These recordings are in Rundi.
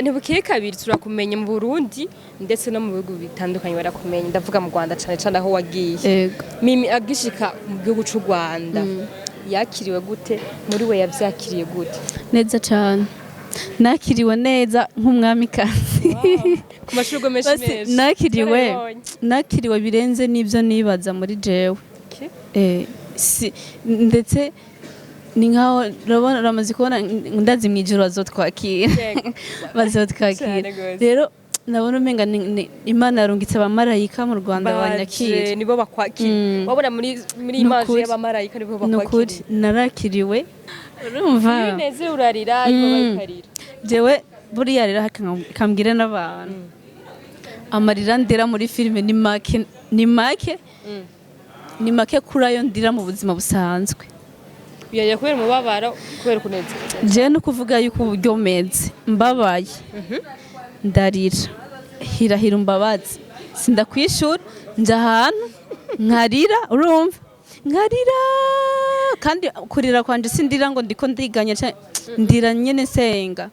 Ntibukeye kabiri turakumenya mu Burundi, ndetse no mu bihugu bitandukanye barakumenya. Ndavuga mu Rwanda cane cane, aho wagiye. Ego. Mimi agishika mu gihugu c'u Rwanda yakiriwe gute? Muri we yavyakiriye gute? Neza cane, nakiriwe neza nk'umwamikazi. Ku mashurwe menshi Basi, menshi. nakiriwe Narabibonye. Nakiriwe birenze n'ibyo nibaza muri jewe. Si, ndetse ni nkaho urabona, uramaze kubona, ndazi mu ijoro bazotwakira. Bazotwakira. Cane gose. Rero nabona umenga Imana yarungitse abamarayika mu Rwanda Baje, banyakira. Nibo bakwakira. Wabona muri image Nukuri. y'abamarayika nibo Ni ukuri, bakwakira. narakiriwe, urumva. Iyo unezero urarira, iyo ubabaye ukarira. Jewe buriya rero kambwire n'abantu, amarira ndira muri filime ni make, ni make, ni make kuri ayo ndira mu buzima busanzwe. Uyarira kubera umubabaro, kubera kunezerwa? Jewe no kuvuga yuko uburyo meze, mbabaye ndarira, hirahira umbabazi, sindakwishura, nja ahantu nkarira, urumva, nkarira. Kandi kurira kwanje sindira ngo ndiko ndiganya, ndira nyene nsenga.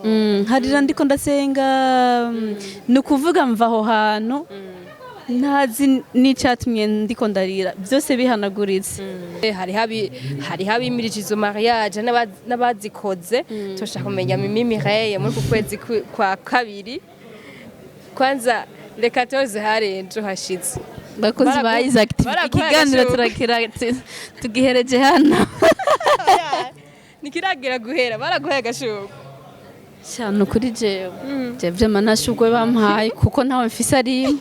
Nkarira ndiko ndasenga. Ni ukuvuga mva aho hantu ntazi n'icatumye ndiko ndarira, byose bihanaguritse. Hariho abimirije izo mariage n'abazikoze. Turashaka kumenya Mimi Mireille muri uku kwezi kwa kabiri. Kwanza reka toze hari ejo hashize. Bakozi ba Isaac TV, Baraguha ikiganiro agashurwe. turakira, tugihereje hano. Nikiragira guhera, baraguhaye agashurwe? Cyane, kuri jewe jewe vyama nta shurwe bampaye, kuko ntawe mfise arimwe.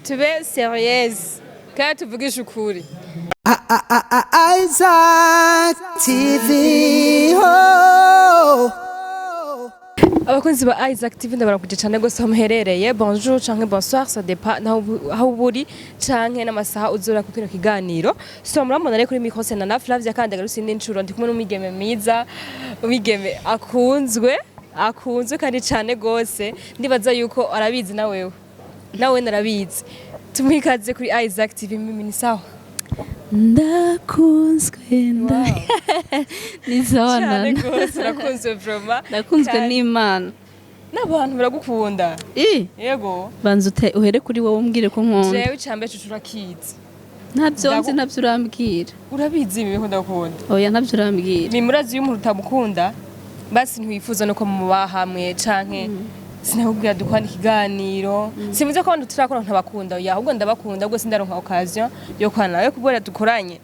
Tube sérieuse kandi tuvugishe ukuri. Isaac TV. Oh. Abakunzi ba Isaac TV, ndabarakuje cyane gose aho muherereye. Bonjour canke bonsoir, ça dépend naho aho uri canke n'amasaha uzora ku kino kiganiro. So murambona rero kuri micro na na Flavia, kandi agarutse indi ncuro ndi kumwe n'umwigeme mwiza, umwigeme akunzwe, akunzwe kandi cyane gose. Ndibaza yuko arabizi, na wewe nawe narabizi. Tumwikaze kuri Isaac TV. Mimi, ni sawa? Ndakunzwe, nda ni sawa. Cyane Nana. gose, urakunzwe vraiment. Ndakunzwe Kandi n'Imana. N'abantu baragukunda. I Yego. Banza uhere kuri wowe, umbwire ko nkunda. Jewe icambere cucu urakizi. Ntabyo nzi, ntabyo urambwira. Urabizi ibi ndakunda. Oya, ntabyo urambwira. Ni murazi iyo umuntu utamukunda, basi ntiwifuza no ko muba hamwe, canke sinakubwira dukorana ikiganiro. Simvuze ko abantu turakora ntabakunda, oya, ahubwo ndabakunda, ahubwo sindaronka occasion yo kwana nawe, kubera dukoranye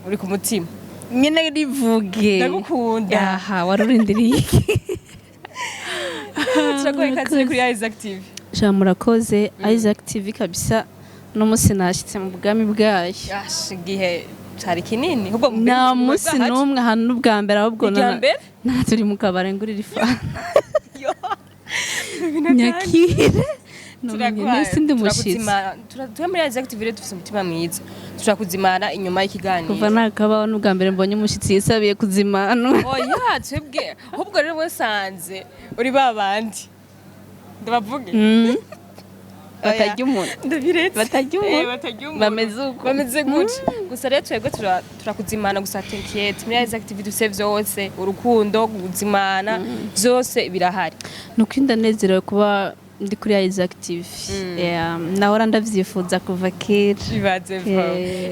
uri ku mutima. Nyine rivuge. Ndagukunda. Aha warurindiriye iki? Turaguha ikaze kuri Isaac TV. Sha, murakoze Isaac TV kabisa, no munsi nashyitse mu bwami bwayo. Ash, igihe cari kinini ahubwo Nta munsi n'umwe ahantu n'ubwa mbere ahubwo. Irya mbere? Nta, turi mu kabare, ngurira ifanta. Yo. Nyakire numenye sindi umushitsi. Twe muri Isaac TV rero dufise umutima mwiza, turakuzimana inyuma y'ikiganiro. Kuva nakabaho n'ubwa mbere mbonye umushitsi yisabiye kuzimana. Oya, twebwe ahubwo rero wesanze uri babandi ndabavuge. Batarya umuntu. Ndabiretse. Batarya umuntu. Batarya umuntu. Bameze uko. Bameze gutya gusa. Rero twebwe turakuzimana gusa, t'inquiète, muri Isaac TV dufise vyose, urukundo, kuzimana, vyose birahari. Nuko ndanezerewe kuba ndi kuri Isaac TV. Yeah, nahora ndavyifuza kuva kera. Ibaze.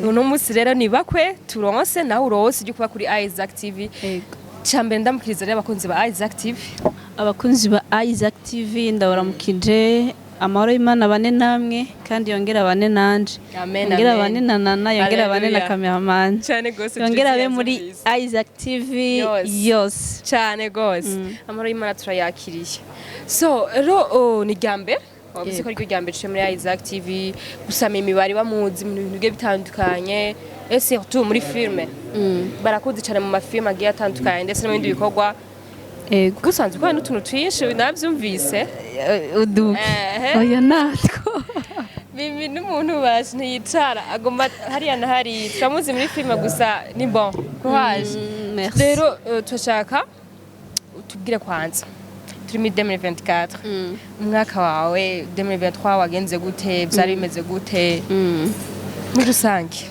Uno munsi rero ni bakwe turonse, nawe uronse ujye kuba kuri Isaac TV. Yego. Cambere ndamukiriza rero abakunzi ba Isaac TV. Abakunzi ba Isaac TV, ndabaramukije. Amahoro y'Imana bane namwe, kandi yongera abane nanje. Amen, yongera amen. abane na Nana, yongera abane na Hallelujah. cameraman. Cyane gose. Yongera abe Tuzi muri yavyumvise. Isaac TV Yose. yose. Cyane gose, amahoro y'Imana turayakiriye. So rero, oh, ni rya mbere wavuze ko ariryo rya mbere uciye muri Isaac TV. Gusa Mimi bari bamuzi mu bintu bigiye bitandukanye, et surtout muri filme. Barakuzi cyane mu mafilme agiye atandukanye, ndetse no mu bindi bikorwa. Ego. Gusanzwe ukora n'utuntu twinshi, navyumvise. Uduke? Ehe. Oya, natwo. Mimi n'umuntu baje ntiyicara, agomba hariya na hariya. Turamuzi muri filme gusa, ni bon courage. Merci. Rero turashaka utubwire kwanza, turi muri 2024, umwaka wawe 2023 wagenze gute? Vyari bimeze gute muri rusange?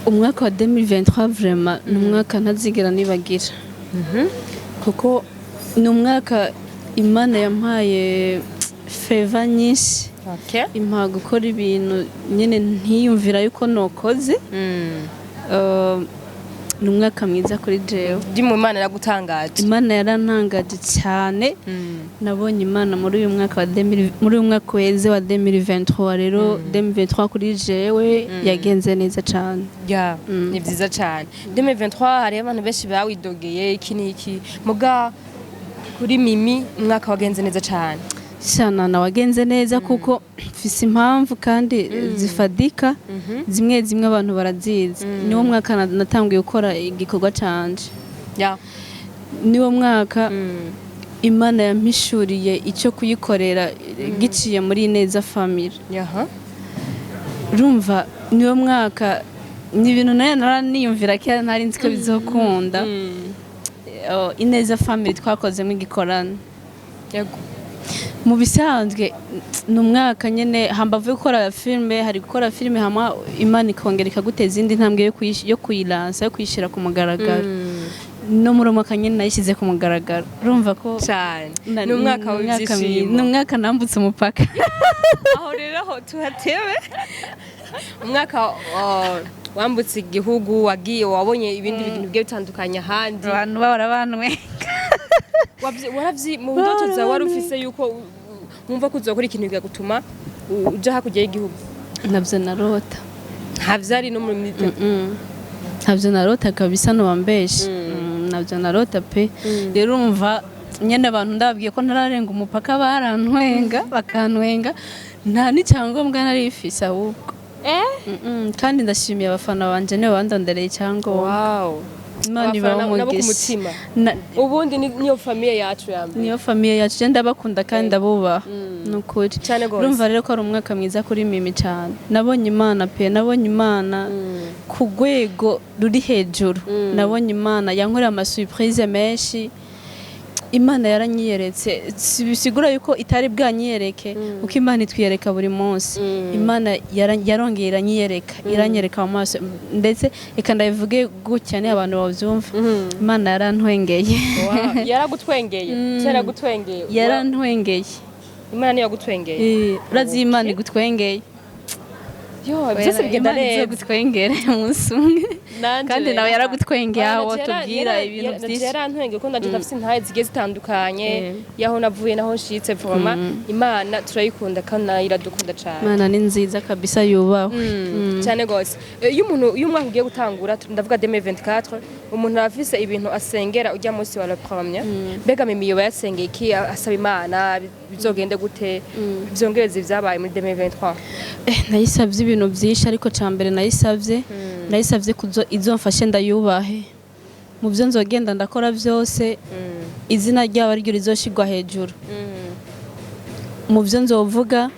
Umwaka wa 2023 vraiment ni umwaka ntazigera nibagira, kuko Ni umwaka Imana yampaye faveur nyinshi, impa gukora ibintu nyine ntiyumvira yuko nokoze. Ni umwaka mwiza kuri jewe. Ndi mu Imana yaragutangaje. Imana yarantangaje cyane. Nabonye Imana muri uyu mwaka wa 2000, muri uyu mwaka weze wa 2023. Rero 2023 kuri jewe yagenze neza cyane. Ya, ni vyiza cyane. 2023 hariho abantu benshi bawidogeye iki n'iki, muga kuri Mimi umwaka wagenze neza cyane. Shana na wagenze neza kuko mfise impamvu kandi zifadika, zimwe zimwe abantu barazizi. Niwo mwaka natanguye gukora igikorwa canje. Niwo mwaka Imana yampishuriye icyo kuyikorera giciye muri Neza Family. Urumva, niwo mwaka, ni ibintu nayo naraniyumvira kera ntari nzi ko bizokunda. Oh, Ineza Family twakozemo igikorano. Mu bisanzwe ni umwaka nyine hambavu yo gukora filime, hari gukora filime hama Imana ikongera ikaguteza indi ntambwe yo kuyilansa, yo kuyishyira ku mugaragaro. No muri uwo mwaka nyine nayishyize ku mugaragaro. Urumva ko Cyane, ni umwaka w'ibyishimo. Ni umwaka nambutse umupaka. Aho rero aho tuhatebe, umwaka wambutse igihugu, wagiye wabonye ibindi bintu bigiye bitandukanye ahandi. Abantu bahora banwe. Waravyi mu ndoto zawe, wari ufise yuko wumva ko uzokora ikintu bikagutuma uja hakurya y'igihugu? Nabyo narota. Ntavyari no muri mite. Ntabyo narota kabisa, nubambeshe. Ntabyo narota pe. Rero urumva nyine abantu ndababwiye ko ntararenga umupaka barantwenga, bakantwenga, nta n'icyangombwa nari mfise ahubwo. Kandi ndashimiye abafana banje, nibo bandondereye icyangombwa. Imana Abafana ibahe nabo ku umugisha. mutima. Ubundi niyo famille yacu ya mbere. Niyo famille yacu. Je ndabakunda kandi ndabubaha, ni ukuri. Cane gose. Urumva rero ko ari umwaka mwiza kuri Mimi cyane. Nabonye Imana pe, nabonye Imana ku rwego ruri hejuru. Nabonye Imana yankoreye ama surprise menshi. Imana yaranyiyeretse. Si bisigura yuko itari bwanyiyereke, kuko Imana itwiyereka buri munsi. Imana yarongeye iranyiyereka, iranyereka mu maso. Ndetse reka ndabivuge gutya ni abantu babyumva, Imana yarantwengeye. Wow. Yaragutwengeye, yaragutwengeye. Yarantwengeye. Imana niyo yagutwengeye. Eh, urazi Imana igutwengeye. Yo, byose bigenda Imana neza. izogutwengere umunsi umwe. Nanje Kandi nawe rero. yaragutwengeye, Oya, aho naje tubwira ibintu byinshi. Yarantwengeye kuko ndaje ndafise intahe zigiye zitandukanye, yaho navuye naho nshitse. Vraiment Imana turayikunda kandi nayo iradukunda cane. Imana ni nziza kabisa, yubahwe. Cyane gose. Iyo umuntu, iyo umwaka ugiye gutangura, ndavuga 2024, umuntu aba afise ibintu asengera ujya munsi wa le premier. Mbega Mimi yoba yasengeye iki, asaba Imana bizogende gute, vyongereze ivyabaye muri 2023? Nayisabye ibintu byinshi, ariko cya mbere nayisabye kuzo izomfashe ndayubahe mu byo nzogenda ndakora byose, izina ryabo ariryo rizoshirwa hejuru mu byo nzovuga,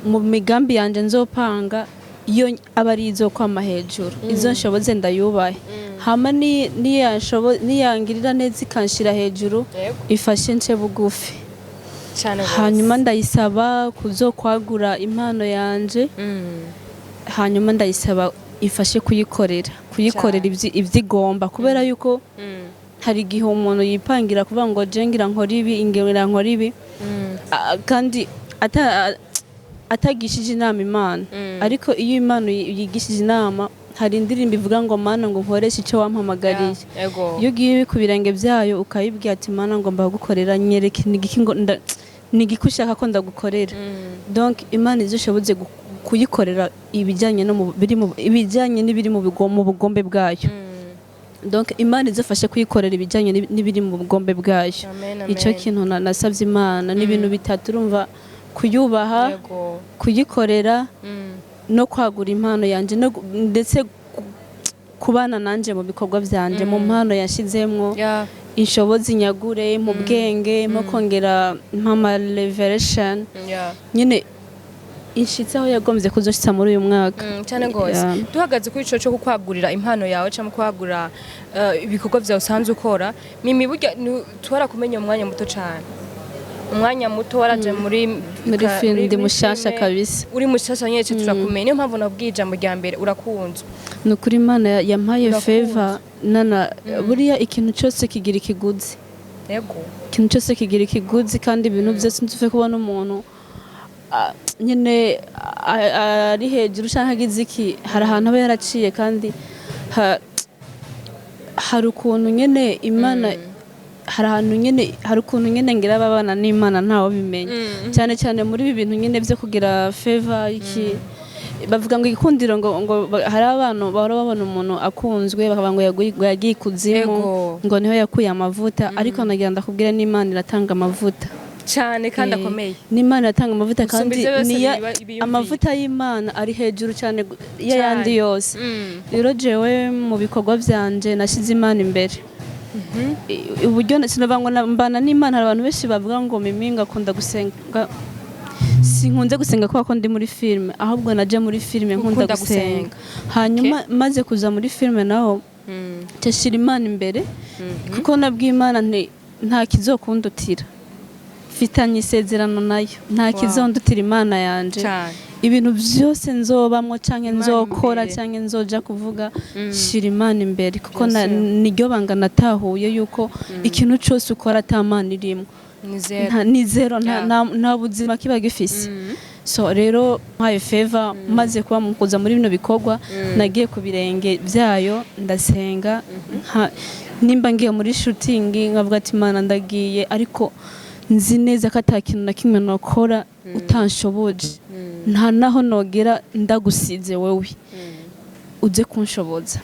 mu migambi yanjye nzopanga, iyo aba ari izokwama hejuru, izo nshoboze ndayubahe. Hama niyangirira neza ikanshira hejuru, ifashe nce bugufi. Cyane gose. Hanyuma ndayisaba kuzokwagura impano yanje. Hanyuma ndayisaba ifashe kuyikorera ibyo igomba, kubera yuko hari igihe umuntu yipangira kuvuga ngo je ngira nkora ibi, ngira nkora ibi, kandi atagishije inama Imana. Ariko iyo Imana yigishije inama, hari indirimbo ivuga ngo: "Mana, ngo nkoreshe icyo wampamagariye." Iyo ugiye ku birenge byayo ukayibwira ati: "Mana, ngomba kugukorera, nyereke ni igiki, ngo ni igiki ushaka ko ndagukorera?" Donc Imana izoshoboze kuyikorera ibijyanye no mu biri mu ibijyanye n'ibiri mu bugombe bwayo. Donc Imana izofashe kuyikorera ibijyanye n'ibiri mu bugombe bwayo. Amen, amen. Icyo kintu nasabye Imana ni ibintu bitatu, urumva: kuyubaha, kuyikorera, no kwagura impano yanjye, no ndetse kubana nanje mu bikorwa byanje, mu mpano yashizemwo, inshobozi nyagure mu bwenge, nko kongera mpama revelation, nyine inshitsi aho yagombye kuzoshitsa muri uyu mwaka. Cyane gose. Duhagaze kuri ico cyo kukwagurira impano yawe cyangwa kwagura ibikorwa vyawe usanzwe ukora, Mimi, burya twarakumenye mu mwanya muto cyane, umwanya muto waraje muri Muri film, ndi muri mushasha filme, kabisa. Uri mushasha nyine, turakumenya. Niyo mpamvu nabwiye ijambo rya mbere: urakunzwe. Ni ukuri, Imana yampaye Urakunzwe. faveur nana. Buriya ikintu cyose kigira ikiguzi. Ikintu cyose kigira ikiguzi, kandi ibintu byose ntuve kubona umuntu nyine ari hejuru cyangwa agize iki, hari ahantu aba yaraciye, kandi hari ukuntu nyine Imana, hari ahantu nyine, hari ukuntu nyine ngira ababana n'Imana ntawe bimenya, cyane cyane muri ibi bintu nyine byo kugira faveur. Iki bavuga ngo igikundiro, ngo hari abantu bahora babona umuntu akunzwe bakavuga ngo ngo yagiye ikuzimu, ngo niho yakuye amavuta. Ariko nagira ndakubwira, n'Imana iratanga amavuta. Cyane, kandi akomeye. N'Imana iratanga amavuta. Gusumba Kandi ivyo byose niya biyumviye. Amavuta y'Imana ari hejuru cyane y'ayandi yose. Rero jewe mu bikorwa byanje nashyize Imana imbere. Uburyo sinavuga ngo mbana n'Imana. Hari abantu benshi bavuga ngo Mimi ngo akunda gusenga. Sinkunze gusenga kubera ko ndi muri filime, ahubwo naje muri filime nkunda Ukunda gusenga. gusenga. Hanyuma maze kuza muri filime naho nshira Imana imbere, kuko nabwiye Imana nti nta kizokundutira, mfitanye isezerano nayo, nta kizondutira Imana yanje. Ibintu byose nzobamwo canke Imana nzokora imbere. canke nzoja kuvuga, shira Imana imbere, kuko Bien sûr. niryo banga natahuye yuko ikintu cyose ukora ata Mana irimo, Ni zero. Ni zero, nta buzima kiba gifise. So rero mpaye faveur, maze kuba mu kuza muri bino bikorwa, nagiye ku birenge byayo ndasenga. Nimba ngiye muri shooting nkavuga ati: "Mana, ndagiye, ariko nzi neza ko ata kintu na kimwe nokora utanshoboje, nta naho nogera ndagusize, wewe uze kunshoboza."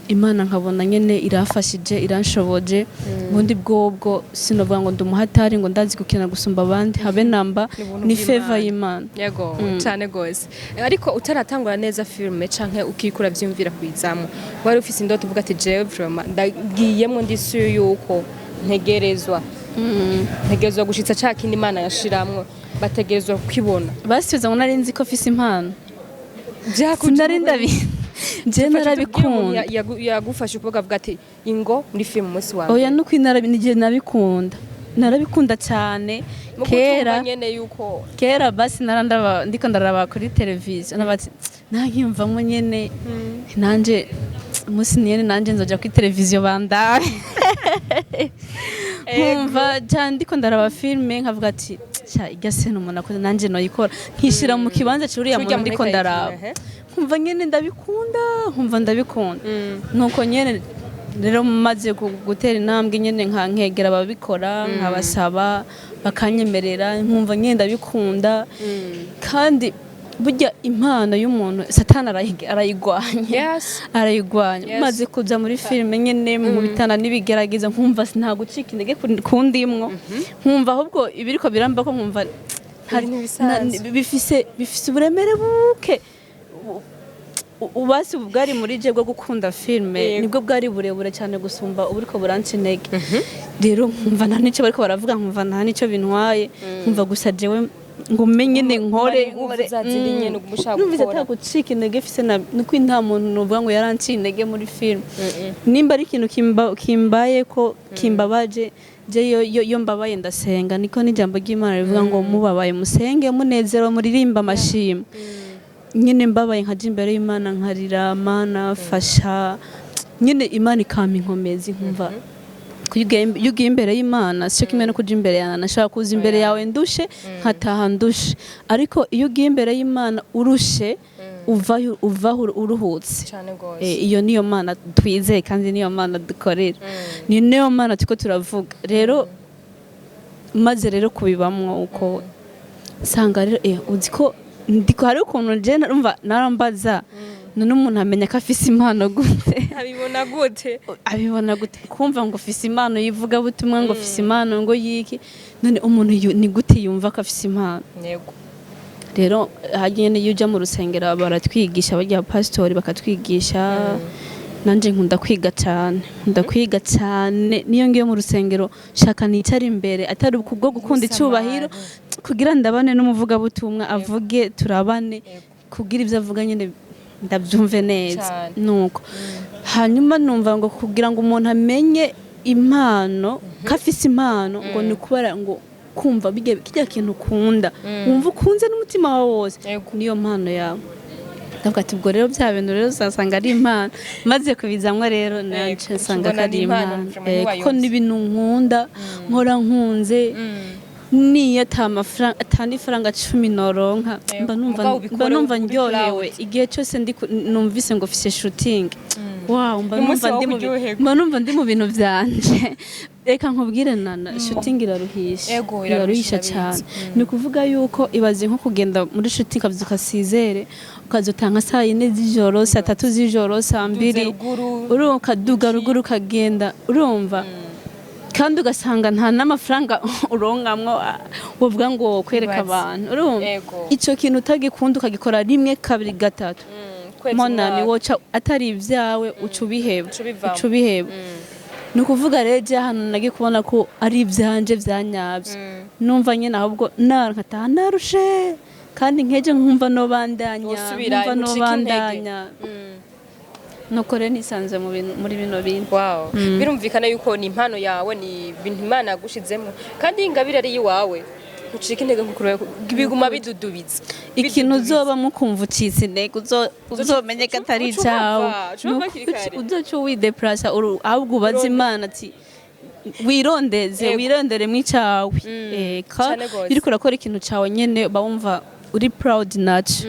Imana nkabona nyene irafashije, iranshoboje. Ubundi bwobwo sinovuga ngo ndi umuhatari, ngo ndazi gukina gusumba abandi, habe namba. Ni ubuntu Ni faveur bw'Imana. y'Imana. Yego, cyane gose. Ariko utaratangura neza filme canke ukikura vyumvira kuyizamo, wari ufise indoto uvuga ati: "Jewe vraiment ndagiyemwo, ndi sûr yuko ntegerezwa gushitsa ca kindi Imana yashiramwo, bategerezwa kukibona"? Basubiza ngo nari nzi ko mfise impano. Sinari ndabi, je narabikunda. Yagufashe ukuboko avuga ati: "Ingo muri filme umunsi wa Oya. mbere"? Nuko nije nabikunda, narabikunda cyane Mu kera. kutumva nyene yuko Kera basi narandaba, ndiko ndaraba kuri televiziyo, nabati nankiyumvamo nyene nanje umunsi nyene nanje nzoja kuri televiziyo bandabe. Nkumva cyane ndiko ndaraba filme nkavuga ati: "Sha, irya scène umuntu akoze nanje noyikora", nkishira mu kibanza c'uriya C'urya muntu ndiko muntu ndaraba. ariko. Nkumva nyene ndabikunda, nkumva ndabikunda. Nuko nyene rero maze gutera intambwe nyene, nka nkegera ababikora, nkabasaba bakanyemerera, nkumva nyene ndabikunda. Kandi burya impano y'umuntu Satani arayigwanya. Arayigwanya. Maze kuja muri filime nyene nkubitana n'ibigerageza, nkumva nta gucika intege kundimwo, nkumva ahubwo ibiriko biramba ko nkumva Ibintu bisanzwe. Bifise uburemere buke. Ubasi bwari muri je bwo gukunda filime nibwo bwari burebure cyane gusumba uburiko buranca intege. Rero nkumva nta n'icyo bariko baravuga, nkumva nta n'icyo bintwaye, nkumva gusa jewe ngo umenye nyine nkore. Inguvu Nkore. za zindi nyene uguma ushaka Numvise gukora. atagucika intege mfise, na nuko nta muntu nuvuga ngo yaranciye intege muri filime. Nimba ari ikintu kimbaye ko kimbabaje, je yo mbabaye ndasenga. Niko n'ijambo ry'Imana rivuga ngo mubabaye musenge, munezerewe muririmba amashimwe. Nyine mbabaye nkaja imbere y'Imana nkarira: "Mana, fasha." Nyine Imana ikampa inkomezi, nkumva iyo ugiye imbere y'Imana si cyo kimwe no kuja imbere yawe. Nashaka kuza imbere yawe ndushe, nkataha ndushe, ariko iyo ugiye imbere y'Imana urushe, uvaho uruhutse. Cyane gose. Iyo niyo Mana twizeye kandi niyo Mana dukorera, ni niyo Mana turiko turavuga. Rero maze rero kubibamwo uko, nsanga rero uzi ko ndiko hari ukuntu je narumva narambaza: none umuntu amenya ko afise impano gute? Abibona gute? Abibona gute? Kumva ngo ufise impano y'ivugabutumwa, ngo ufise impano ngo yiki, none umuntu ni gute yumva ko afise impano? Rero harya nyene iyo uja mu rusengero baratwigisha, barya pasitori bakatwigisha. Nanje nkunda kwiga cyane, nkunda kwiga cyane. Niyo ngiye mu rusengero shaka nicara imbere, atari kubwo gukunda Ntusamare. icubahiro, kugira ndabane n'umuvugabutumwa, avuge turabane, kugira ibyo avuga nyine ndabyumve neza. Nuko hanyuma numva ngo kugira ngo umuntu amenye impano ko afise impano, ngo ni ukubera ngo kumva kirya kintu ukunda, wumva ukunze n'umutima wawe wose, niyo mpano yawe. Ndavuga ati ubwo rero bya bintu rero uzasanga ari impano. Maze kubizamwo rero, nanje nsanga ko ubona ari ni impano, impano. vraiment. Kuko Ntiwayobye. n'ibintu nkunda nkora nkunze, niyo ata mafaranga, ata n'ifaranga 10 noronka, mba numva Mugabo ubikore mba numva uri ndyohewe. proud. Igihe cyose ndi numvise ngo mfise shooting, wow, mba Umunsi numva wawe ndi mu kuryoherwa. mba numva ndi mu bintu vyanje. Reka nkubwire nana, shooting iraruhisha. Ego, iraruhisha, Iraruhisha ndabizi. cyane. Ni ukuvuga yuko ibaze nko kugenda muri shooting, ukavyuka sizere, ukazotanga saa 4 z'ijoro, saa 3 z'ijoro, saa 2. Ruguru. Urumva, ukaduga ruguru, ukagenda, urumva, kandi ugasanga nta n'amafaranga uronkamwo, wovuga ngo kwereka Ibaze. abantu, urumva. Ego. Ico kintu utagikunda, ukagikora rimwe, kabiri, gatatu, Kwezi, monami, umwaka. woca atari ibyawe, uca ubiheba. Uca ubivamo. Uca ubiheba. Ni ukuvuga rero, je hano nagi kubona ko ari ibyanje byanyabyo, numva nyine ahubwo nkataha narushe, kandi nkeje nkumva nobandanya, Wosubira, nkumva ntucike intege. nobandanya. Nuko rero nisanze mu muri bino bintu. Wow. Birumvikana yuko ni impano yawe, ni ibintu Imana yagushizemo, kandi iyi ingabire ari iwawe, ntucike intege nkuko biguma bidudubiza. Ikintu Bidudubiza. uzoba mukumva ucitse intege, uzomenye ko atari Uca icawe. uhava, uca uhava hakiri kare. Uzoca wideprasa, ahubwo ubaze Imana ati wirondeze, wironderemo icawe. Cane gose. Iyo uriko urakora ikintu cawe nyene, uba wumva uri proud naco.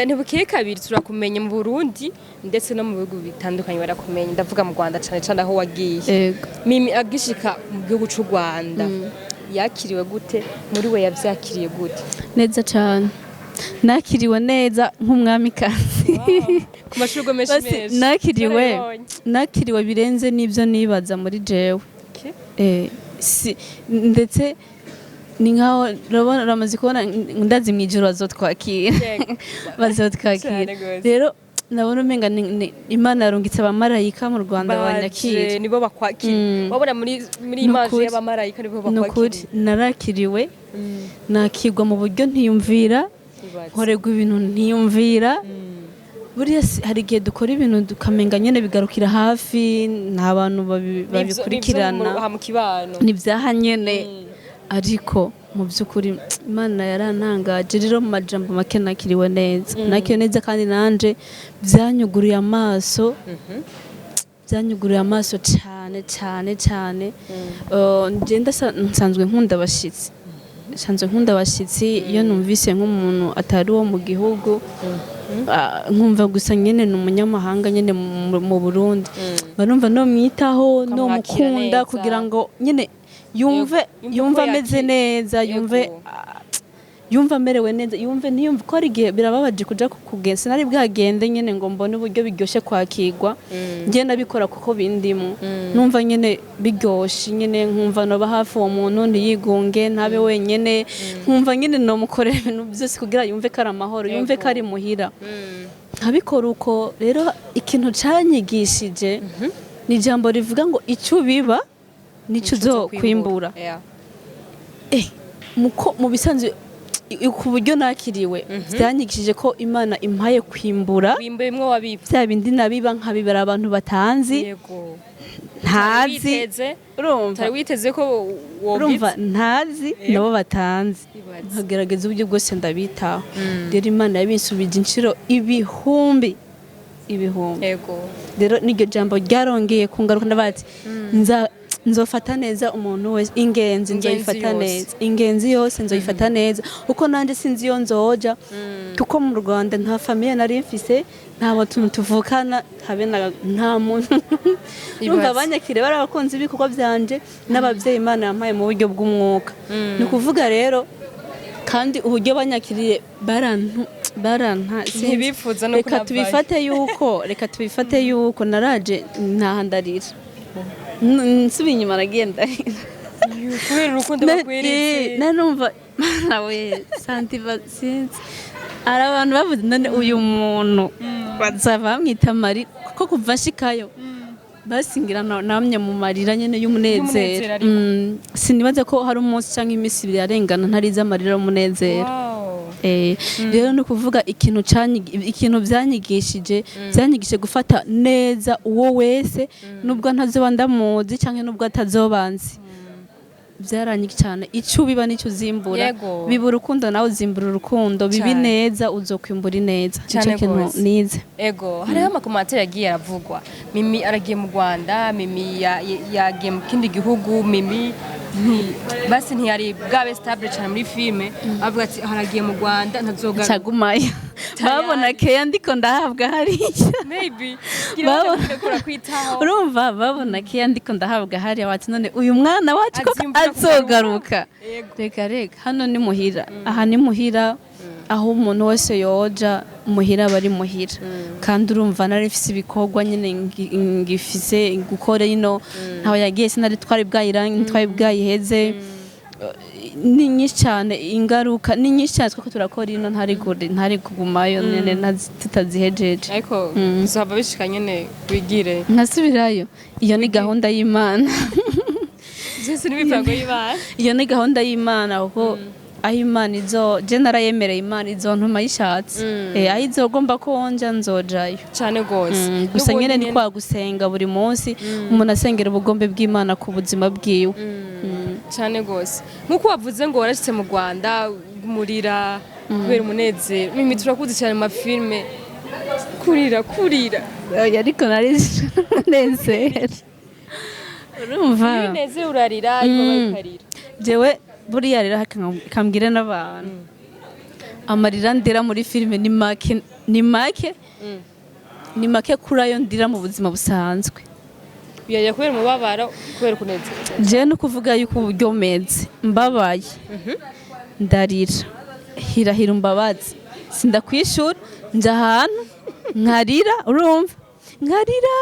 Ntibukeye kabiri turakumenya mu Burundi, ndetse no mu bihugu bitandukanye barakumenya. Ndavuga mu Rwanda cane cane, aho wagiye. Ego. Mimi agishika mu gihugu c'u Rwanda yakiriwe gute? Muri we yavyakiriye gute? Neza cane, nakiriwe neza nk'umwamikazi. Ku mashurwe menshi Basi, menshi. nakiriwe Narabibonye. nakiriwe birenze n'ibyo nibaza muri jewe. Ndetse ni nkaho urabona, uramaze kubona, ndazi mu ijoro bazotwakira. Yego. Bazotwakira. Cane gose. Rero nabona umenga Imana yarungitse abamarayika mu Rwanda Baje, banyakira. Nibo bakwakira. Wabona muri Ni image ukuri. y'abamarayika nibo Ni ukuri, bakwakiriye. narakiriwe, nakirwa mu buryo ntiyumvira. Ibaze. Nkorerwa ibintu ntiyumvira. Buriya hari igihe dukora ibintu tukamenga nyine bigarukira hafi, nta bantu babikurikirana. Nivyo mu kibano. Ni ibyaha nyene, ariko mu by'ukuri Imana yarantangaje. Rero mu majambo make, nakiriwe neza, nakiriwe neza, kandi nanje byanyuguriye amaso, byanyuguriye amaso cyane cyane cyane. Njye nsanzwe nkunda abashyitsi, nsanzwe nkunda abashyitsi. Iyo numvise nk'umuntu atari uwo mu gihugu, nkumva gusa nyine ni umunyamahanga nyine mu Burundi, mba numva nomwitaho, Ukamwakira nomukunda neza. kugira ngo nyine yumve Yumve yumve ko ameze neza, yumve yumve amerewe neza, yumve ntiyumve ko hari igihe birababaje kuja kugenda. Sinari bwagende nyine ngo mbone uburyo biryoshye kwakirwa. Njye ndabikora kuko bindimo, numva nyine biryoshe nyine, nkumva noba hafi uwo muntu, ntiyigunge, ntabe wenyene, nkumva nyine nomukorera ibintu byose kugira yumve ko ari amahoro, yumve ko ari muhira, nkabikora uko. Rero ikintu canyigishije ni ijambo rivuga ngo icyo ubiba nicyo uzokwimbura. Muko mu bisanzwe ku buryo nakiriwe, byanyigishije ko Imana impaye kwimbura Wimbuye imwe wabiba. bya bindi nabiba, nkabibara abantu batanzi, ntazi. Witeze. Urumva, Utari witeze ko urumva, wobitse. Ntazi nabo batanzi, Ibaze. nkagerageza uburyo bwose ndabitaho. Rero Imana yabinsubije inshuro ibihumbi ibihumbi. Rero n'iryo jambo ryarongeye kungaruka, ndavuga ati nzofata neza umuntu wese ingenzi. Ingenzi Nzoyifata yose. neza, ingenzi yose nzoyifata neza, kuko nanjye sinzi iyo nzoja, kuko mu Rwanda nta famille nari mfise, nta bantu tuvukana, habe nta muntu. Urumva, Ibaze. abanyakire bari abakunzi b'ibikorwa byanje n'ababyeyi Imana yampaye mu buryo bw'umwuka. Ni ukuvuga rero kandi uburyo banyakiriye barantu baranta sinzi. Ntibifuza no Reka kunavayo. tubifate yuko, reka tubifate yuko naraje ntaha ndarira. Nsubiye inyuma nagiye ndarira. Kubera urukundo bakweretse. Nanumva Mana we, santiva sinzi, hari abantu bavuze none uyu muntu bazava bamwita Mari, kuko kuva nshikayo basingira namye mu marira nyene y'umunezero. Y'umunezero ariko. Sinibaza ko hari umunsi cyangwa iminsi 2 yarengana ntarize amarira y'umunezero. Rero ni ukuvuga ikintu byanyigishije gufata neza uwo wese, nubwo ntazoba ndamuzi cyangwa nubwo atazoba nzi. Byaranyiki cyane. Icyo ubiba nicyo uzimbura. Biba urukundo, nawe uzimbura urukundo. Bibi Cane. neza, uzokwimbura ineza. Nico Cane kintu gose. nize. Ego, hariho ama commentaires yagiye aravugwa: Mimi aragiye mu Rwanda, Mimi yagiye mu kindi gihugu, Mimi basi ntiyari bwabe stable cyane muri filme, avuga ati haragiye mu Rwanda, ntazogaruka. Cagumayo, babona keya ndiko ndahabwa hariya. Maybe Babona- kwitaho. Urumva, babona keya ndiko ndahabwa hariya, bati none uyu mwana wacu koko Azimbura azogaruka? Yego. Reka reka, hano ni muhira, aha ni muhira, aho umuntu wese yoja muhira aba ari muhira. Kandi urumva nari mfise ibikorwa nyine ngifise gukora ino, ntaho yagiye, sinari twari bwayirangi, twari bwayiheze. Ni nyinshi cyane, ingaruka ni nyinshi cyane twako turakora ino, ntari kugumayo nyene tutazihejeje. Ariko bizohava bishika nyene wigire. Nkasubirayo, iyo ni gahunda y'Imana. Byose n'imipango y'Imana. Iyo ni gahunda y'Imana, kuko aho Imana izo, je narayemereye Imana izontuma yishatse. Aho izogomba ko wonja nzojayo. Cyane gose. Gusa N'ubundi nyene ni kwa gusenga buri munsi, umuntu asengera ubugombe bw'Imana ku buzima bwiwe. Cyane gose, nk'uko wavuze ngo warashitse mu Rwanda murira kubera umunezero. Mimi turakuzi cyane mu mafilme, kurira kurira. Oya, ariko nari nezero, urumva. Iyo unezero urarira, ariko ukarira. Jewe buriya rero kambwire n'abantu, amarira ndira muri filime ni make, ni make, ni make kuri ayo ndira mu buzima busanzwe. Uyarira kubera umubabaro, kubera ukunezero? Jewe no kuvuga yuko uburyo meze, mbabaye ndarira, hirahira umbabazi, sindakwishura, nja ahantu nkarira, urumva, nkarira.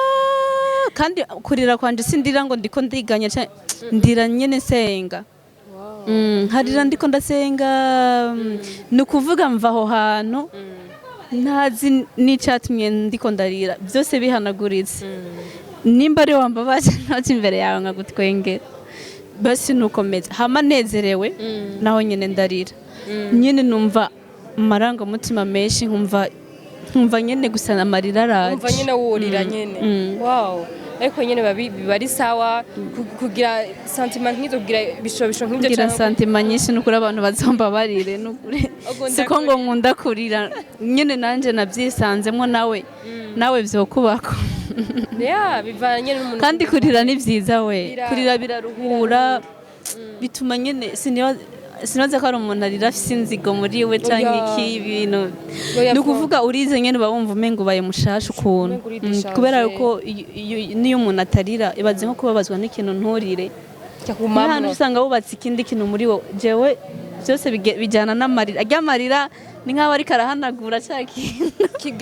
Kandi kurira kwanje sindira ngo ndiko ndiganya, ndira nyene nsenga. Nkarira ndiko ndasenga. Ni ukuvuga mva aho hantu ntazi n'icyatumye ndiko ndarira, byose bihanaguritse. Nimba ari wambabaje, ntoki imbere yawe nkagutwengera, basi nukomeza. Hama nezerewe naho nyine ndarira nyine, numva amarangamutima menshi, nkumva nyine gusa amarira araje. Umva nyine wurira nyine. Wow, ariko nyine biba ari sawa kugira sentiment nk'izo, kugira ibishobisho nk'ibyo. Kugira canke- sentiment nyinshi, nukuri abantu bazombabarire, nukuri. Ukunda Siko ngo nkunda kurira nyine, nanje nabyisanzemo, nawe vyokubako. Yeah, bivana nyine n'umuntu. Kandi kurira ni vyiza we. Kurira biraruhura, bituma nyine sinibaza ko ari umuntu arira afise inzigo muri we canke Oya. iki ibintu. Oya, Ni ukuvuga urize nyene, uba wumva umengo ubaye mushasha ukuntu. Umengo urideshaje. Kubera yuko niyo umuntu atarira, ibaze nko kubabazwa n'ikintu nturire. Cyakumamwo. Nk'ahantu usanga wubatse ikindi kintu muri wo. Jewe byose bijyana n'amarira, arya amarira ni nk'aho ariko arahanagura cya kintu.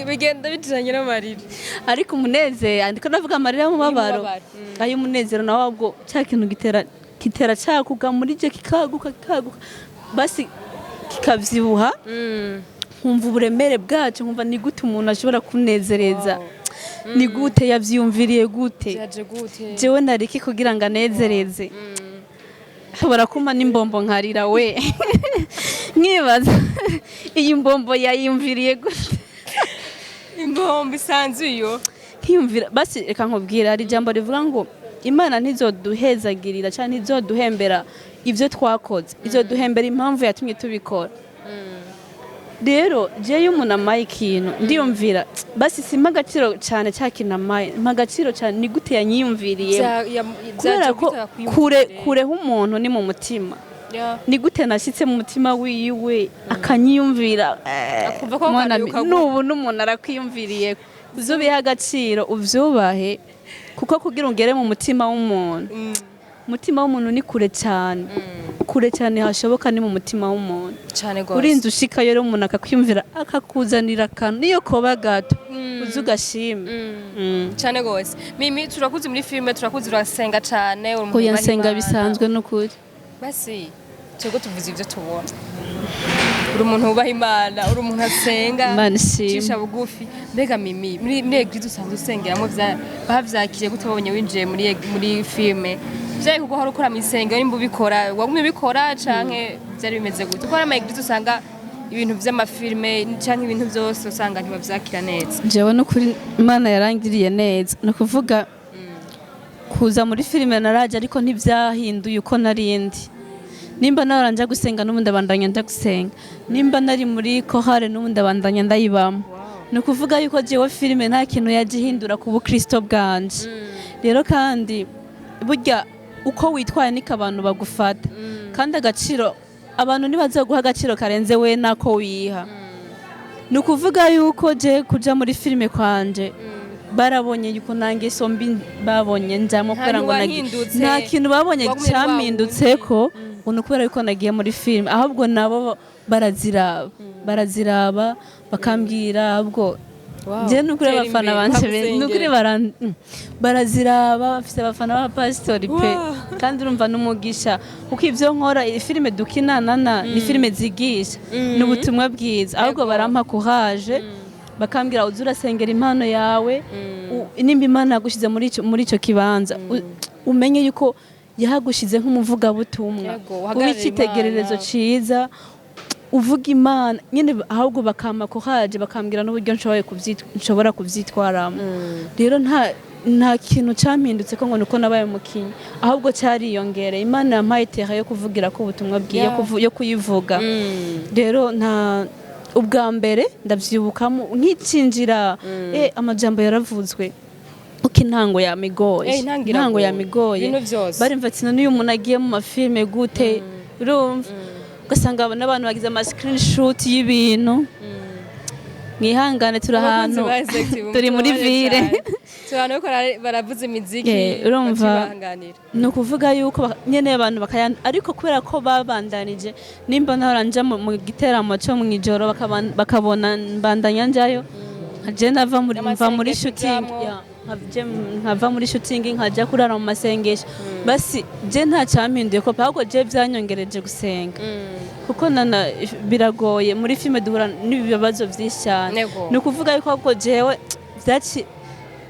Bigenda bijanye n'amarira. Ariko umunezero, ndiko ndavuga amarira y'umubabaro. Y'umubabaro. Ay'umunezero nawe ahubwo cya kintu gitera cyaguka muri je, kikaguka, kikaguka, basi kikavyibuha. Nkumva uburemere bwacyo, nkumva ni gute umuntu ashobora kunezereza, ni gute yavyiyumviriye, gute? Byaje gute? Jewe nariki kugira ngo anezereze? Ashobora kumpa n'imbombo nkarira we, nkibaza iyi mbombo yayiyumviriye gute. Imbombo isanzwe iyo. Nkiyumvira basi, reka nkubwira, hari ijambo rivuga ngo Imana ntizoduhezagirira cyangwa ntizoduhembera ibyo twakoze, izoduhembera impamvu yatumye tubikora. Rero jewe iyo umuntu amaye ikintu, ndiyumvira basi simpa agaciro cyane cya kintu amaye, mpa agaciro cyane ni gute yanyiyumviriye. Kubera ko kure kureho umuntu ni mu mutima. Ni gute nashyitse mu mutima wiwe akanyiyumvira? Akumva ko Mwana akantu kaguha. Nubu n'umuntu arakwiyumviriye, uzubihe agaciro, uvyubahe, kuko kugira ugere mu mutima w'umuntu, umutima w'umuntu ni kure cyane, kure cyane hashoboka ni mu mutima w'umuntu. Cyane rwose. Urinze ushikayo rero, umuntu akakwiyumvira, akakuzanira akantu niyo koba gato, uze ugashime. Cyane rwose. Mimi turakuzi muri filime, turakuzi urasenga cyane, uri umuntu Oya, wubaha nsenga Imana. bisanzwe n'ukuri. Basi twebwe tuvuze ibyo tubona: uri umuntu wubaha Imana, uri umuntu asenga. Imana ishimwe. Ucisha bugufi. Mbega Mimi, muri église usanzwe usengeramo, bavyakiriye gute babonye winjiye muri filime? Vyari kuko uhora ukora mw'isengero, nimba ubikora, wagumye ubikora, canke vyari bimeze gute? Kuko hari ama église usanga ibintu vy'amafilime canke ibintu vyose usanga ntibavyakira neza. Jewe n'ukuri Imana yarangiriye neza, ni ukuvuga Kuza muri filime naraje, ariko ntibyahinduye uko narindi. Nimba nahora nja gusenga, n'ubundi abandanya nja gusenga. Nimba nari muri chorale, n'ubundi abandanya ndayibamo. Ni ukuvuga yuko jewe filime nta kintu yaje ihindura ku bukristo bwanje. Rero kandi burya uko witwaye niko abantu bagufata, kandi agaciro abantu ntibazoguha agaciro karenze we nako wiha. Ni ukuvuga yuko je kuja muri filime kwanje, barabonye yuko nange so mbi babonye njamo Nta kubera ngo ntiwahindutse. Nta kintu babonye Wagumye ari wa camhindutseko ngo ni ukubera yuko nagiye muri filime, ahubwo nabo baraziraba bakambwira ahubwo Wow. je nukuri Tera abafana imbere, banje nukuri bagusengera. Baraziraba, bafise abafana b'abapasitori pe. Kandi urumva n'umugisha, kuko ivyo nkora, iyi filime dukinana ni filime zigisha, ni ubutumwa bwiza. Ahubwo barampa courage, bakambwira: "Uze urasengera impano yawe. Nimba Imana yagushize muri ico kibanza, umenye yuko yahagushize nk'umuvugabutumwa, Yego, ube uhagararire icyitegererezo Imana. ciza, uvuga Imana nyine." Ahubwo bakampa courage, bakambwira n'uburyo nshobora kuvyitwaramo. Rero nta kintu campindutse ko ngo nuko nabaye umukinyi, ahubwo cyariyongereye. Imana yampaye iteka yo kuvugira ko ubutumwa bwiye, yo kuyivuga. Rero nta ubwa mbere ndavyibukamo nkicinjira, amajambo yaravuzwe uko intango yamigoye. Intango Intango iragoye. yamigoye. Ibintu vyose. Barimva ati: "None uyu muntu agiye mu mafilme gute?" Urumva ugasanga n'abantu bagize ama screenshot y'ibintu. Mwihangane, turi ahantu, turi muri ville. Turi ahantu bariko baravuza imiziki. Urumva, bakibanganira. Ni ukuvuga yuko nyene abantu bakayan, ariko kubera ko babandanije, nimba nahora nja mu giteramo cyo mw'ijoro, bakabona mbandanya njayo, nkaje nava muri mva muri N'amasengesho shooting ujamwo. Ya, nkava muri shooting nkaja kurara mu masengesho. Basi je nta cyampinduye ko, ahubwo je byanyongereje gusenga, kuko nana biragoye. Muri filime duhura n'ibibazo byinshi cyane. Ni ukuvuga yuko ahubwo jewe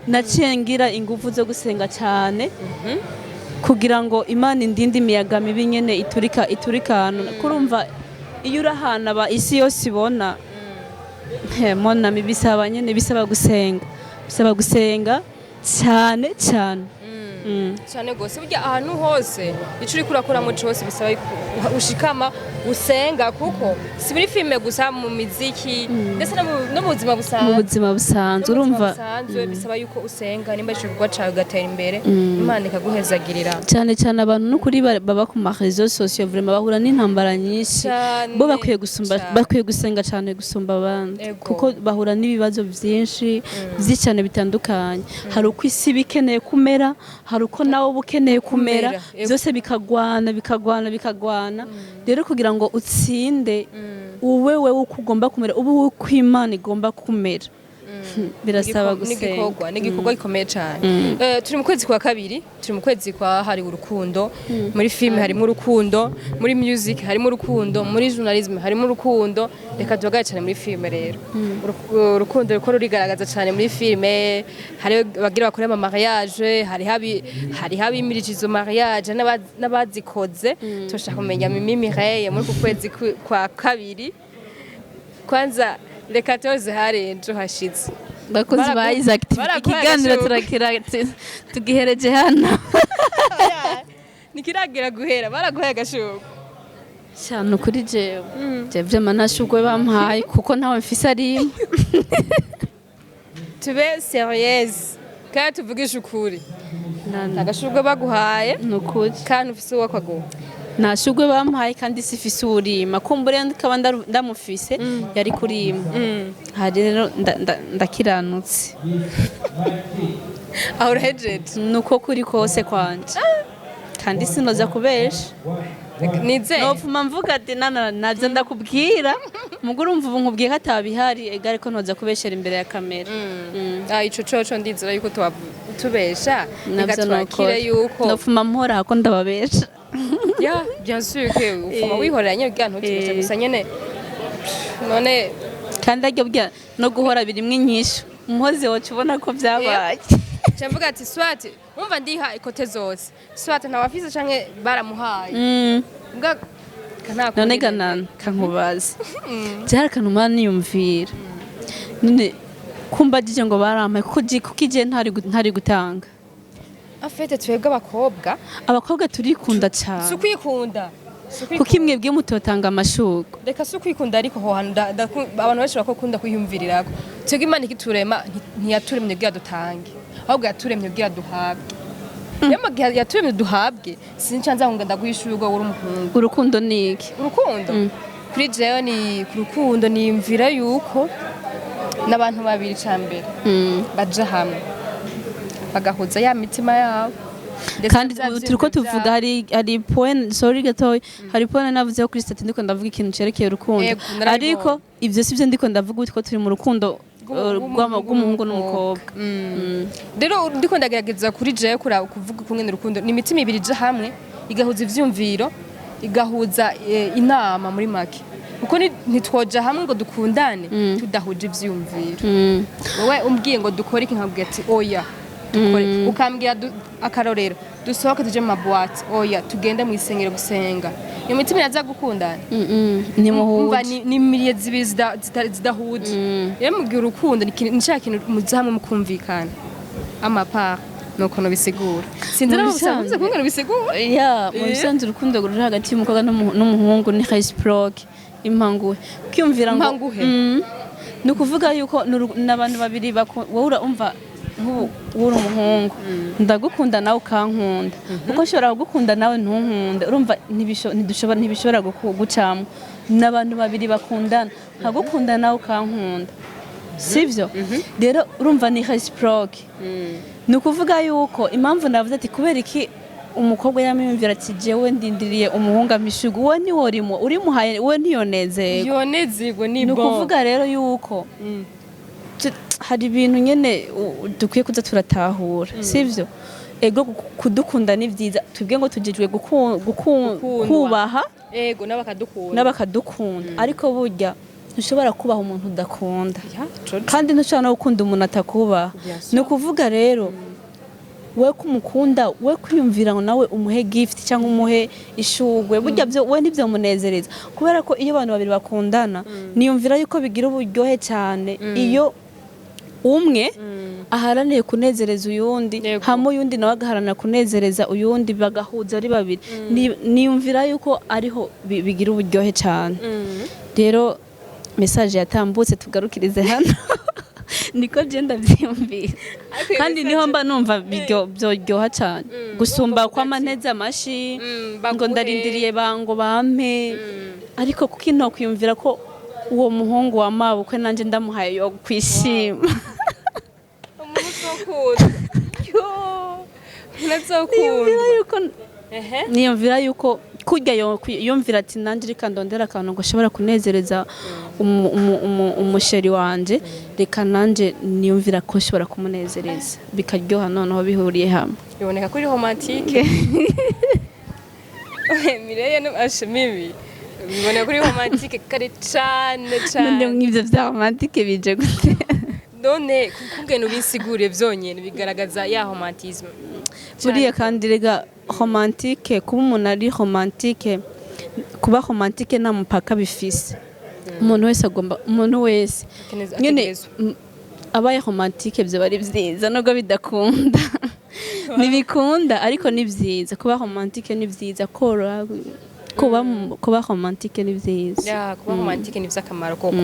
naciye ngira ingufu zo gusenga cyane kugira ngo Imana indinde imiyaga mibi nyene iturika ahantu. Kurumva iyo uri ahantu aba isi yose ibona, mon ami, bisaba nyene, bisaba gusenga, bisaba gusenga cyane cyane. Cyane gose. Burya ahantu hose ico uriko urakoramo cose bisaba yuko ushikama usenga, kuko si muri filime gusa, mu miziki ndetse no mu buzima Mu busanzwe. buzima busanzwe. No mu buzima Urumva busanzwe bisaba yuko usenga, nimba ico gikorwa cawe ugatera imbere, Imana ikaguhezagirira. Cyane cyane abantu n'ukuri baba ku ma réseaux sociaux, vraiment bahura n'intambara nyinshi. Cane, Bo bakwiye gusumba, cane. bakwiye gusenga cyane gusumba abandi, kuko bahura n'ibibazo byinshi byinshi cyane bitandukanye. Hari uko isi iba ikeneye kumera, hari uko nawe uba ukeneye kumera. Kumera, ego. Byose bikagwana, bikagwana, bikagwana. Rero kugira ngo utsinde, uwe wewe uko ugomba kumera, ube uko Imana igomba kumera, birasaba gusenga. N'igikorwa, n'igikorwa gikomeye cyane. Turi mu kwezi kwa kabiri, turi mu kwezi kwa hariwe urukundo. Muri filime harimo urukundo, muri music harimo urukundo, muri journalism harimo urukundo. Reka duhagarare cyane muri filime rero. Urukundo ruko rurigaragaza cyane muri filime. Hari abagira bakore ama mariage, hariho abimirije izo mariage n'abazikoze. Turashaka kumenya Mimi Mireille muri uku kwezi kwa kabiri. Kwanza reka toze hari ejo hashize. Bakozi ba Isaac TV, Baraguhaye ikiganiro agashurwe. turakira tugihereje hano. Ntikiragira guhera, baraguhaye agashurwe? Cyane, ukuri jewe je vraiment nta shurwe bampaye, kuko ntawe mfise arimwe. Tube sérieuse kandi tuvugishe ukuri, nta gashurwe baguhaye? Ni ukuri. Kandi ufise uwo kaguha? Nta shurwe bampaye, kandi sifise uwurima. Kumbure ndikaba ndamufise yari kurima. Hari rero ndakiranutse. Aho urahejeje. Nuko kuri kose kwanje, kandi sinoza kubesha. Nizeye. Nopfuma mvuga ati nana navyo ndakubwira, mugo urumva ubu nkubwiye ko atabihari ega, ariko ntoza kubeshera imbere ya kamera. Ah, ico coco ndizera yuko tubesha. Reka Navyo twakire nokora yuko nopfuma mpora ko ndababesha. Ya, bien sûr que ufuma wihorera nyene kugira ntutubeshe. Gusa nyene none Kandi aryo bya no guhora birimwo inyishu, umuhozi woca ubona ko vyabaye. Nca mvuga ati soit umva ndiha ikote zose, soit ntawafise canke baramuhaye. Mbwa nta kundi. None ganana kankubaza, byari akantu mba niyumvira none kumbagije ngo barampaye, kuko ije ntari gutanga. En fait, twebwe abakobwa, Abakobwa turikunda si cyane. ukwikunda. Si Kuko ukwikunda. imwebwe mutotanga amashurwe. Reka, si ukwikunda, ariko ho hantu abantu benshi bakunda kwiyumvirirako. Twebwe Imana ikiturema ntiyaturemye kugira dutange, ahubwo yaturemye kugira duhabwe. Rero mu gihe yaturemye duhabwe, sinca nza ngo ndaguha ishurwe uri umuhungu. Urukundo ni iki? Urukundo kuri jewe ni, ku rukundo niyumvira yuko n'abantu babiri, ca mbere, baja hamwe bagahuza ya mitima yabo. Ndetse Kandi na vya turiko vyiyumviro tuvuga vyabo. hari point, sorry gatoya, hari point navuzeho kuri statut, ndiko ndavuga ikintu cerekeye urukundo. Yego, narabibonye. Ariko ivyo sivyo ndiko ndavuga, uko turi mu rukundo rw'umuhungu n'umukobwa. Rero ndiko ndagerageza kuri jewe kuvuga ukungene urukundo ni imitima ibiri ija hamwe, igahuza ivyumviro, igahuza inama muri make, kuko ntitwoja hamwe ngo dukundane tudahuje ivyumviro. Wowe umbwiye ngo dukore iki, nkabwira ati oya dukore, ukambwira akarorero, dusohoke tuje mu ma boîtes, oya tugende mu isengero gusenga, iyo mitima iraza gukundana? Umva, Ntimuhuje. ni milieu zibiri zidahuje. Rero mu gihe urukundo ni cya kintu muza hamwe mukumvikana amapart, nuko nubisigura, sinzi Mu nawe bisanzwe. ubusa kumwe nubisigura. Ya, mu bisanzwe urukundo ruri hagati y'umukobwa n'umuhungu ni réciproque, impanguhe, kwiyumvira ngo Impanguhe? Ni ukuvuga yuko ni abantu babiri wowe urumva nk'ubu wowe uri umuhungu, ndagukunda nawe ukankunda, kuko nshobora kugukunda nawe ntunkunde, urumva ntibishobora gucamo. Ni abantu babiri bakundana, nkagukunda nawe ukankunda, sibyo? Rero urumva ni réciproque. Ni ukuvuga yuko impamvu navuze ati kubera iki umukobwa yamwiyumvira ati jewe ndindiriye umuhungu ampishuga, uwo niwo urimo urimuhaye, we ntiyonezerwa. Yonezerwa ni Ni bon. ukuvuga rero yuko hari ibintu nyene dukwiye kuza turatahura, sivyo? Ego, kudukunda ni vyiza, twebwe ngo tujejwe Gukundwa. kubaha Ego, n'abakadukunda. N'abakadukunda, ariko burya ntushobora kubaha umuntu udakunda, Ya, coco. kandi ntushobora no gukunda umuntu atakubaha. Bien sûr. Ni ukuvuga rero we kumukunda, we kwiyumvira ngo nawe umuhe gift cyangwa umuhe ishugwe, burya byo we ntibyomunezereza, kubera ko iyo abantu babiri bakundana, niyumvira yuko bigira uburyohe cyane iyo umwe aharaniye kunezereza uyundi, hamwe uyundi nawe agaharanira kunezereza uyundi, bagahuza ari babiri. Niyumvira yuko ariho bigira uburyohe cyane. Rero message yatambutse, tugarukirize hano, niko je ndavyiyumvira. Ariko iyo Kandi message- niho mba numva byoryoha cyane gusumba Wumva kwama nteze amashi ngo baguhe. Ndarindiriye bango bampe, ariko kuko ino kwiyumvira ko uwo muhungu wa mabukwe nanjye ndamuhaye yo kwishima. Umuntu uzokunda, yo, unazokunda. Niyumvira yuko niyumvira yuko kurya yumvira ati nanjye reka ndondera akantu ngo ashobora kunezereza umu chéri wanje, reka nanjye niyumvira ko nshobora kumunezereza, bikaryoha noneho bihuriye hamwe. Biboneka ko uri romantique, Mireille, no ashe mibi, biboneka ko uri romantique kare cane None cane. Nk'ibyo bya romantique bije gute? None kugena ubisigure byonyene bigaragaza ya romantisme. Buriya kandi rega romantique, kuba umuntu ari romantique, kuba romantique nta mupaka bifise. Umuntu wese agomba, umuntu wese nyine Ategerezwa. Abaye romantique byo ari byiza, nubwo bidakunda, ntibikunda, ariko ni byiza kuba romantique, ni byiza koroha kuba romantique, ni byiza. Ya, kuba romantique ni vy'akamaro koko.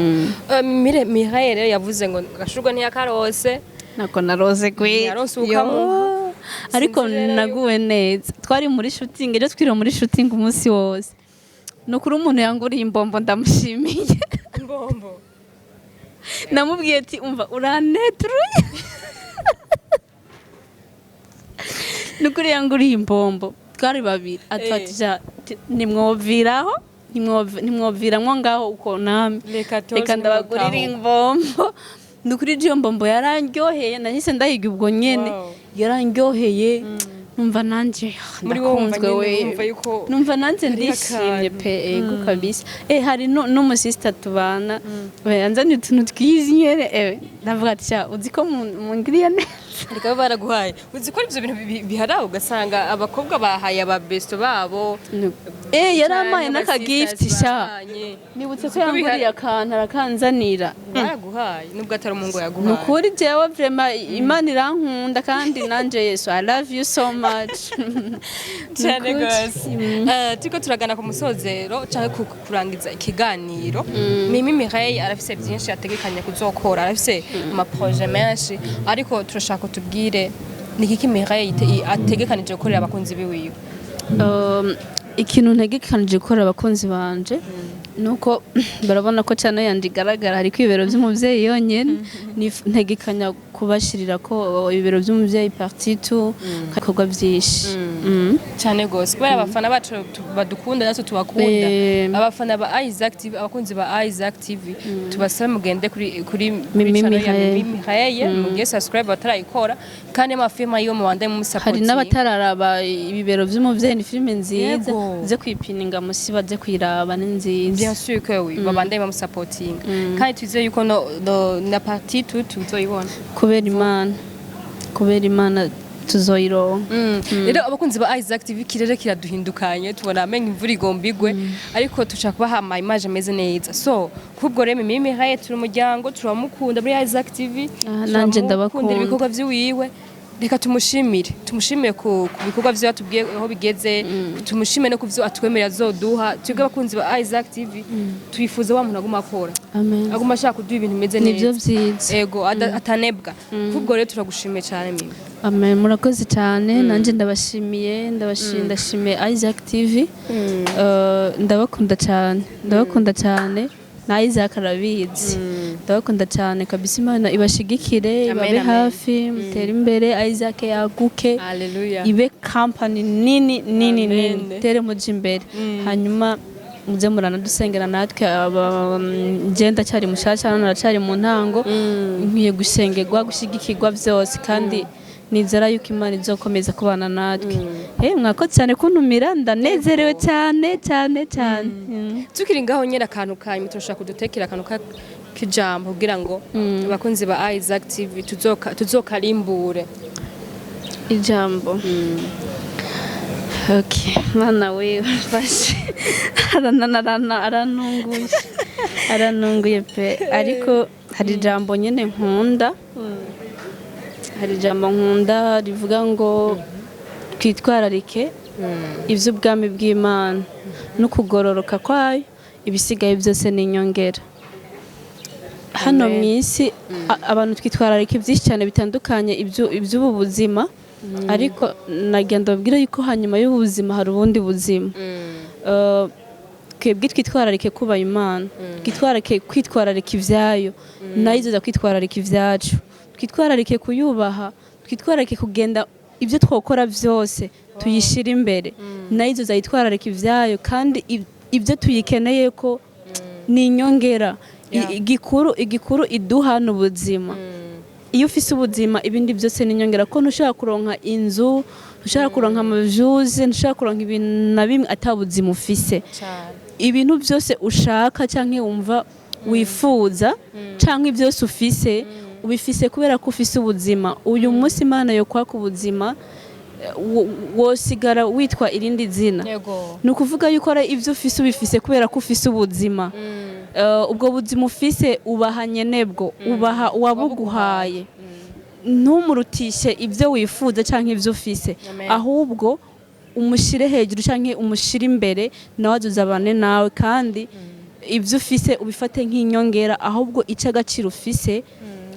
Mireille rero yavuze ngo agashurwe ntiyakarose. Nako narose kwe. Yaronse ukamuha. Ariko Sinzi rero naguwe neza, twari muri shooting ejo, twiriwe muri shooting umunsi wose. Ni ukuri umuntu yanguriye imbombo ndamushimiye. Imbombo. Namubwiye ati umva uraneturuye, ni ukuri yanguriye imbombo, twari babiri, atfatija nimwoviraho, nimwoviramwo ngaho uko namwe. Reka toze. Reka ndabagurira imbombo. Ni ukuri iyo mbombo yarandyoheye, nahise ndayiga ubwo nyene. Yarandyoheye, numva nanje Muri wowe wumva ndakunzwe nyene, we. wumva yuko Numva nanjye hariho ndishimye akantu. pe, ego kabisa. Hari n'umusista tubana, we yanzaniye utuntu twiza nyene, ndavuga ati sha uzi ko mungiriye neza. Ariko baba baraguhaye, uzi ko ibyo bintu bihara, ugasanga abakobwa bahaye ababesto babo. Yarampaye n'akagift sha. Nibutse ko yanguriye akantu arakanzanira. Baraguhaye nubwo atari umuhungu yaguhaye. Nukuri jewe vraiment Imana irankunda, kandi nanje Yesu, I love you so much. Cyane Nukuri. gose. Turiko turagana ku musozero canke kurangiza ikiganiro. Mimi Mireille arafise byinshi ategekanya kuzokora, arafise amaprojet menshi, ariko turashaka tubwire ni kiki Mireille ategekanije gukorera abakunzi biwiwe. Ikintu ntegekanije gukora abakunzi banje nuko barabona ko cyane yanje igaragara hariko ibibero by'umuvyeyi yonyene. Ntegekanya kubashirira ko ibibero by'umuvyeyi partie 2, ibikorwa byinshi. Cyane gose, kubera abafana bacu badukunda, natwe tubakunda. Abafana ba Isaac TV, abakunzi ba Isaac TV, tubasabe mugende kuri Mimi channel ya Mireille. Mimi Mireille, mugiye subscribe batarayikora, kandi amafilm yiwe mubandanye mumusupport. Hari n'abatararaba ibibero by'umuvyeyi, ni filime nziza. Yego. Ze kwipininga musi baze kuyiraba, ni nziza. Bien sûr que oui, babandanye bamusapotinga, kandi twizeye yuko no na partie 2 tuzoyibona. Kubera Imana, kubera Imana tuzoyironka. Rero abakunzi ba Isaac TV, ikirere kiraduhindukanye, tubona amenga imvura igomba igwe, ariko tushaka kubaha ama image ameze neza. So kubwo rero Mimi Mireille turi umuryango, turamukunda muri Isaac TV. Ah, nanje ndabakunda. Turamukundira ibikorwa vy'iwiwe. Reka tumushimire ku bikorwa vyiwe atubwiye aho bigeze, tumushimire no ku vyo atwemerera azoduha. Twebwe abakunzi ba Isaac TV twifuza wa muntu aguma akora, Amen. aguma ashaka kuduha ibintu bimeze Nibyo neza. byiza. Ego, atanebwa. Kubwo rero turagushimiye cyane, Mimi. Amen, murakoze cyane. Nanjye ndabashimiye, ndashimiye Isaac TV. Ndabakunda cyane, ndabakunda cyane, na Isaac arabizi, ndabakunda cyane kabisa. Imana ibashigikire, Amen, ibabe amen. hafi, mutere imbere, Isaac yaguke, Haleluya. ibe company nini nini Amen. nini, tere muje imbere. Hanyuma muze muranadusengera natwe. Njye ndacyari mushasha hano, naracari mu ntango, nkwiye gusengerwa, gushyigikirwa byose, kandi nizera yuko Imana izokomeza kubana natwe. Mwakoze cyane kuntumira, ndanezerewe cyane cyane cyane. Tukiri ngaho nyine, akantu kanyuma turashaka kudutekera akantu k'ijambo kugira ngo abakunzi ba Isaac TV tuzokarimbure. Ijambo, okay. Mwana we mfashe, aranunguye, aranunguye pe. Ariko hari ijambo nyine nkunda, hari ijambo nkunda rivuga ngo twitwararike iby'ubwami bw'Imana no kugororoka kwayo, ibisigaye byose ni inyongera. Hano Amen. mu isi abantu twitwararika byinshi cyane bitandukanye iby'ubu buzima, ariko nagenda babwira yuko hanyuma y'ubu buzima hari ubundi buzima. Twebwe twitwararike kubaha Imana, twitwararike kwitwararika ibyayo, nayo izoza kwitwararika ibyacu. Twitwararike kuyubaha, twitwararike kugenda ibyo twokora byose tuyishyira imbere, nayo izoza yitwararika ibyayo. Kandi ibyo tuyikeneye ko ni inyongera. Igikuru iduha ni ubuzima. Iyo ufise ubuzima, ibindi byose ni inyongera, ko ntushobora kuronka inzu, ntushobora kuronka amavyuzi, ntushobora kuronka ibintu na bimwe ata buzima ufise. Cyane. Ibintu byose ushaka cyangwa wumva wifuza cyangwa byose ufise, ubifise kubera ko ufise ubuzima. Uyu munsi Imana yo kwaka ubuzima, wosigara witwa irindi zina. Ni ukuvuga yuko ari ibyo ufise ubifise kubera ko ufise ubuzima. Ubwo buzima ufise ubaha nyenebwo, ubaha uwabuguhaye, ntumurutishe ibyo wifuza cyangwa ibyo ufise. Amen. Ahubwo umushyire hejuru cyangwa umushyire imbere, nawe azuzabane nawe. Kandi ibyo ufise ubifate nk'inyongera, ahubwo icyo agaciro ufise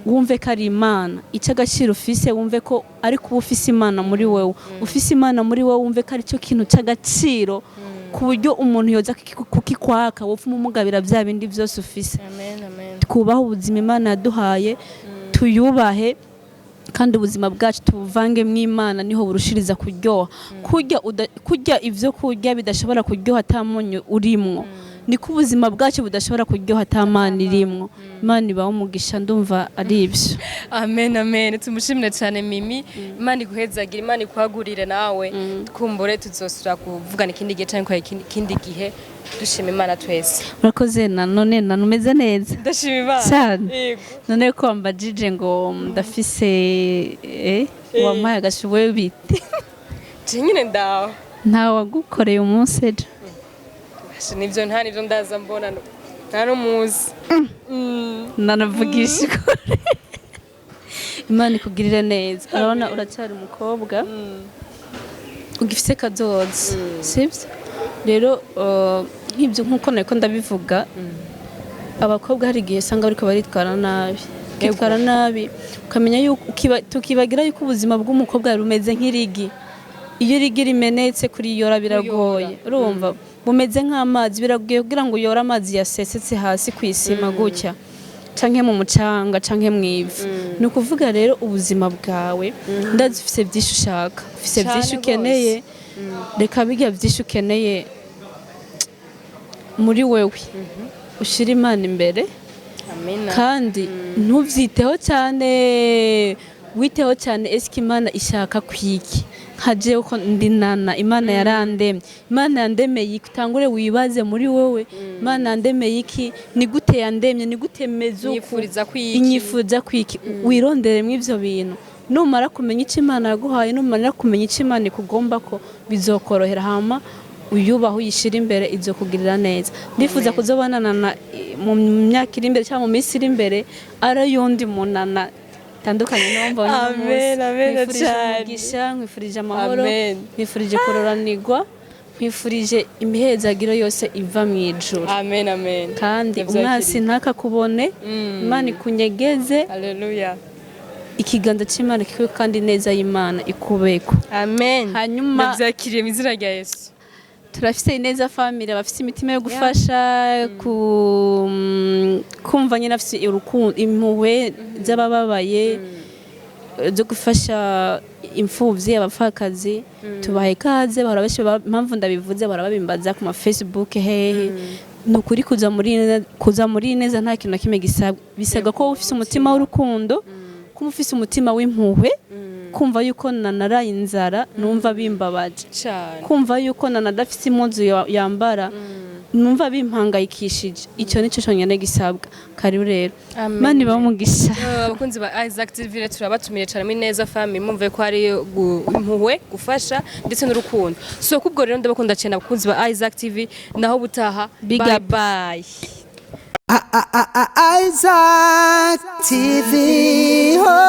wumve ko ari Imana. Icyo agaciro ufise wumve ko ari kuba ufise Imana muri wowe. Ufise Imana muri wowe, wumve ko ari cyo kintu cy'agaciro, ku buryo umuntu yoza kukikwaka wopfa umumugabira bya bindi byose ufise. Amen, amen. Twubahe ubuzima Imana yaduhaye, tuyubahe, kandi ubuzima bwacu tubuvangemo Imana, niho burushiriza kuryoha. Kurya ibyo kurya bidashobora kuryoha ata munyu urimwo, niko ubuzima bwacu budashobora kuryoha ata Mana irimwo. Imana ibahe umugisha, ndumva ari ibyo. Amen, amen. Tumushimire cyane Mimi. Imana iguhezagire, Imana ikwagurire nawe. Twumbure tuzosubira kuvugana ikindi gihe cyangwa ikindi gihe. Dushima Imana twese. Murakoze. Nanone nanumeze neza. Ndashima Imana. Cyane. Yego. None ko wambajije ngo ndafise, wampaye agashuboye bite? Je nyine ndaho. Nta wagukoreye umunsi ejo. Nivyo, nta nivyo ndaza mbona nta n'umuzi. Nanavugisha ukuri, Imana ikugirire neza. Urabona uracyari umukobwa ugifise kazoza, sibyo? Rero nk'ibyo, nk'uko nariko ndabivuga, abakobwa hari igihe usanga bariko baritwara nabi, ukitwara nabi, ukamenya yuko tukibagira yuko ubuzima bw'umukobwa rumeze nk'irigi. Iyo irigi rimenetse, kuriyora biragoye. Urumva bumeze nk'amazi, biragoye kugira ngo uyore amazi yasesetse hasi ku isima gutya, canke mu mucanga, canke mu ivu. Ni ukuvuga rero ubuzima bwawe, ndazi ufise byinshi ushaka, ufise Cane byinshi ukeneye. Reka bijya byinshi ukeneye muri wewe, ushire Imana imbere. Amina. Kandi ntubyiteho cyane, witeho cyane esike Imana ishaka kwiki? Nka jewe ko ndi Nana, Imana yarandemye, Imana yandemeye iki? Utangure wibaze muri wowe: Imana yandemeye iki? Ni gute yandemye? Ni gute meze uku? Nyifuriza kwiki? Inyifuza kwiki? Wironderemo ivyo bintu. Numara kumenya icyo Imana yaguhaye, numara kumenya icyo Imana ikugomba, ko bizokorohera. Hama uyubahe, uyishyire imbere, izokugirira neza. Ndifuza kuzobana na mu myaka iri imbere cyangwa mu minsi iri imbere ari yundi munana tandukanye n'uwo mbonye uno Amen, munsi. amen Nkwifurije cyane. umugisha, nkwifurije amahoro, Amen. nkwifurije kororanirwa, nkwifurije imihezagiro yose iva mu ijuru. Amen, amen. Kandi Ndavyakiriye. umwasi ntakakubone, Imana ikunyegeze. Haleluya. Ikiganza cy'Imana kikube, kandi neza y'Imana ikubeko. Amen. Hanyuma Ndavyakiriye mu izina rya Yesu. Turafise Ineza Family, abafise imitima yo gufasha, ku kumva nyine afise urukundo, impuhwe z'abababaye, zo gufasha imfuvyi, abapfakazi, tubahe ikaze. Bahora benshi impamvu ndabivuze, bahora babimbaza ku ma Facebook hehe. Ni ukuri, kuza muri Neza nta kintu na kimwe gisabwa. Bisabwa ko ufise umutima w'urukundo, kuba ufise umutima w'impuhwe, kumva yuko nanaraye inzara numva bimbabaje, cyane, kumva yuko nanadafise impuzu yambara numva bimpangayikishije. Icyo nicyo cyonyine gisabwa. Karibu rero. Amen. Imana ibahe umugisha. Abakunzi ba Isaac TV rero, turabatumiye cyane muri Neza Family. Mumve ko hari impuhwe, gufasha ndetse n'urukundo. So kubwo rero ndabakunda cyane, abakunzi ba Isaac TV. Naho butaha. Big Bye up. bye. Isaac TV. Oh.